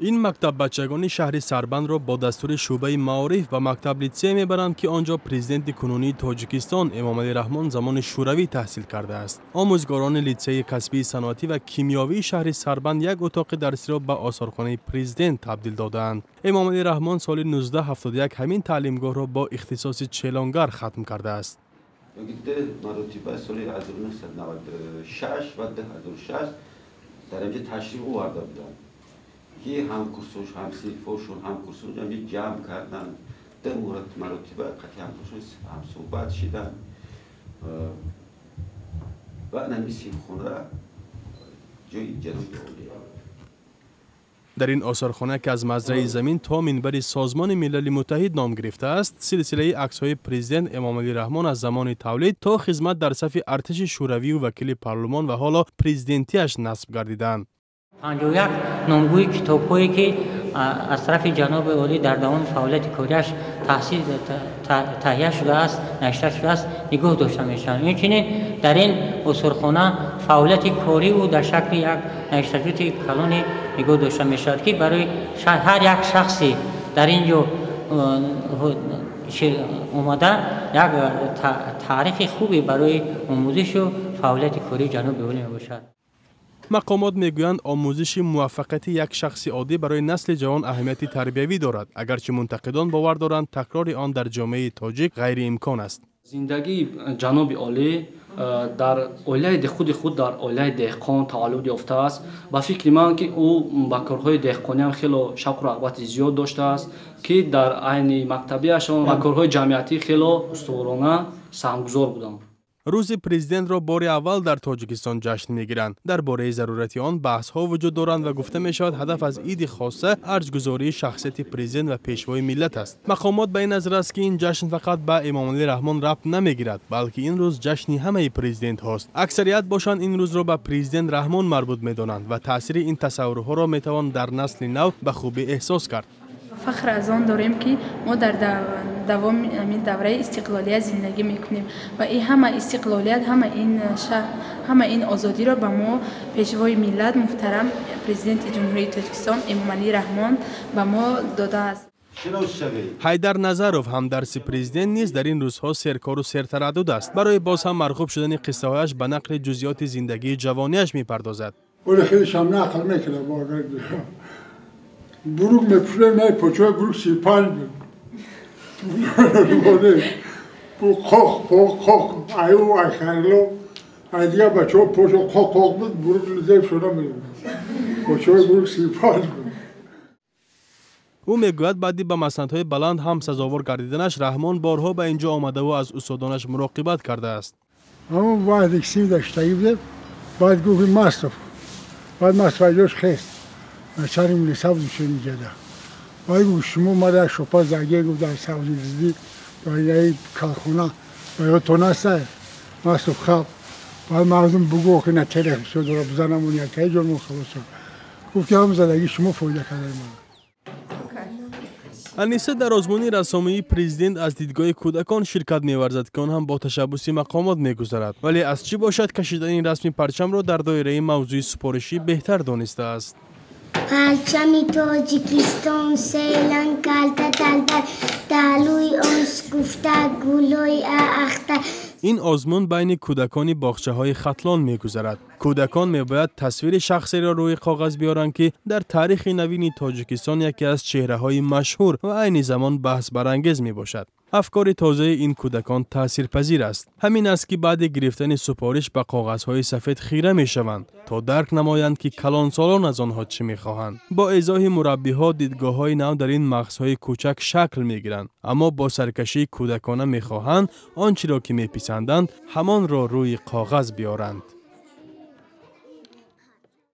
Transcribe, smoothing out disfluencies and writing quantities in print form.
Ин мактаббачагони шаҳри Сарбандро бо дастури шӯъбаи маориф ба мактаб-литсей мебаранд, ки он ҷо президенти кунунии Тоҷикистон Эмомалӣ Раҳмон замони шӯравӣ таҳсил кардааст. Омӯзгорони литсейи касбии саноатӣ ва кимиёвии шаҳри Сарбанд як утоқи дарсиро ба осорхонаи президент табдил додаанд. Эмомалӣ Раҳмон соли 1971 ҳамин таълимгоҳро бо ихтисоси челонгар хатм кардааст. Маротиба соли 1996 ва 2006 дар инҷо ташриф оварда буданд, ки ҳамкурсош, ҳамсинфошон, ҳамкурсош ҷамъ карданд. Ду маротиба қатъи ҳамкурсош ҳамсӯҳбат шиданд ва ҳамин синфхона ҷои ҷаноби олӣ. Дар ин осорхона, ки аз мазраи замин то минбари Созмони Милали Муттаҳид ном гирифтааст, силсилаи аксҳои президент Эмомалӣ Раҳмон аз замони тавлид то хизмат дар сафи артиши шӯравию вакили парлумон ва ҳоло президентиаш насб гардиданд. 51 номгӯи китобҳое, ки аз тарафи ҷаноби олӣ дар давоми фаъолияти кориаш таҳия шудааст, навишта шудааст, нигоҳ дошта мешаванд. Инчунин дар ин осорхона фаъолияти кории ӯ дар шакли як навиштаҷоти калоне нигоҳ дошта мешавад, ки барои ҳар як шахсе дар ин ҷо омада як таърихи хубе барои омӯзишу фаъолияти кории ҷаноби олӣ мебошад. Мақомот мегӯянд, омӯзиши муваффақияти як шахси оддӣ барои насли ҷавон аҳамияти тарбиявӣ дорад, агарчи мунтақидон бовар доранд, такрори он дар ҷомеаи тоҷик ғайриимкон аст. Зиндагии ҷаноби олӣ дар оилаи худи худ, дар оилаи деҳқон таваллуд ёфтааст. Ба фикри ман, ки ӯ ба корҳои деҳқониам хело шавқу рағбати зиёд доштааст, ки дар айни мактабиашон ба корҳои ҷамъиятӣ хело устуворона саҳмгузор буданд. Рӯзи президентро бори аввал дар Тоҷикистон ҷашн мегиранд. Дар бораи зарурати он баҳсҳо вуҷуд доранд ва гуфта мешавад, ҳадаф аз иди хоса арҷгузории шахсияти президент ва пешвои миллат аст. Мақомот ба ин назар аст, ки ин ҷашн фақат ба Эмомалӣ Раҳмон рабт намегирад, балки ин рӯз ҷашни ҳамаи президентҳост. Аксарият бошанд, ин рӯзро ба президент Раҳмон марбут медонанд ва таъсири ин тасаввурҳоро метавон дар насли нав ба хубӣ эҳсос кард. Фахр аз он дорем, ки мо дар давоми ҳамин давраи истиқлолият зиндагӣ мекунем ва ин ҳама истиқлолият, ҳама ин озодиро ба мо пешвои миллат, муҳтарам президенти Ҷумҳурии Тоҷикистон Эмомалӣ Раҳмон ба мо додааст. Ҳайдар Назаров, ҳамдарси президент, низ дар ин рӯзҳо серкору сертараддуд аст. Барои боз ҳам марғуб шудани қиссаҳояш ба нақли ҷузъиёти зиндагии ҷавониаш мепардозад. Хелешам нақл мекунам. Бурук мепӯшидем, най почои бурук 35 буд. Қоқ қоқ қоқ, аю айхарло, ай дигар бачаҳо пошо қоқ қоқ буд, бурук зеб шуда мебуд. Почои бурук 35 буд. Ӯ мегӯяд, баъди ба масандҳои баланд ҳам сазовор гардиданаш Раҳмон борҳо ба ин ҷо омадаву аз устодонаш муроқибат кардааст. Ҳамон вақте ки синф даштагӣ будем, баъд гуфт Мастов, баъд Мастов айҷош хест, начальник милиса буд инҷода. Баъд гуфт, шумо мара як шопа заге, гуфт, дар сабзи дидӣ дар калхона ба ёдтон аста? Мастов хаб. Баъд мардум бугӯ, ки на телех бисёр дора, бизанамон якаи ҷонмон халос. Гуфт, ки ҳам задагӣ шумо фоида кардаи ман. Аниса дар озмуни рассомии президент аз дидгоҳи кӯдакон ширкат меварзад, ки он ҳам бо ташаббуси мақомот мегузарад. Вале аз чӣ бошад, кашидани расми парчамро дар доираи мавзӯи супоришӣ беҳтар донистааст. Парчами Тоҷикистон селанг калта талбар, даҳлӯи он шукуфта гулҳои ахтар. Ин озмун байни кӯдакони боғчаҳои Хатлон мегузарад. Кӯдакон мебояд тасвири шахсеро рӯи коғаз биёранд, ки дар таърихи навини Тоҷикистон яке аз чеҳраҳои машҳур ва айни замон баҳсбарангез мебошад. Афкори тозаи ин кӯдакон таъсирпазир аст. Ҳамин аст, ки баъди гирифтани супориш ба коғазҳои сафед хира мешаванд, то дарк намоянд, ки калонсолон аз онҳо чӣ мехоҳанд. Бо эзоҳи мураббиҳо дидгоҳҳои нав дар ин мағзҳои кӯчак шакл мегиранд, аммо бо саркашии кӯдакона мехоҳанд он чиро, ки меписанданд, ҳамонро рӯи коғаз биёранд.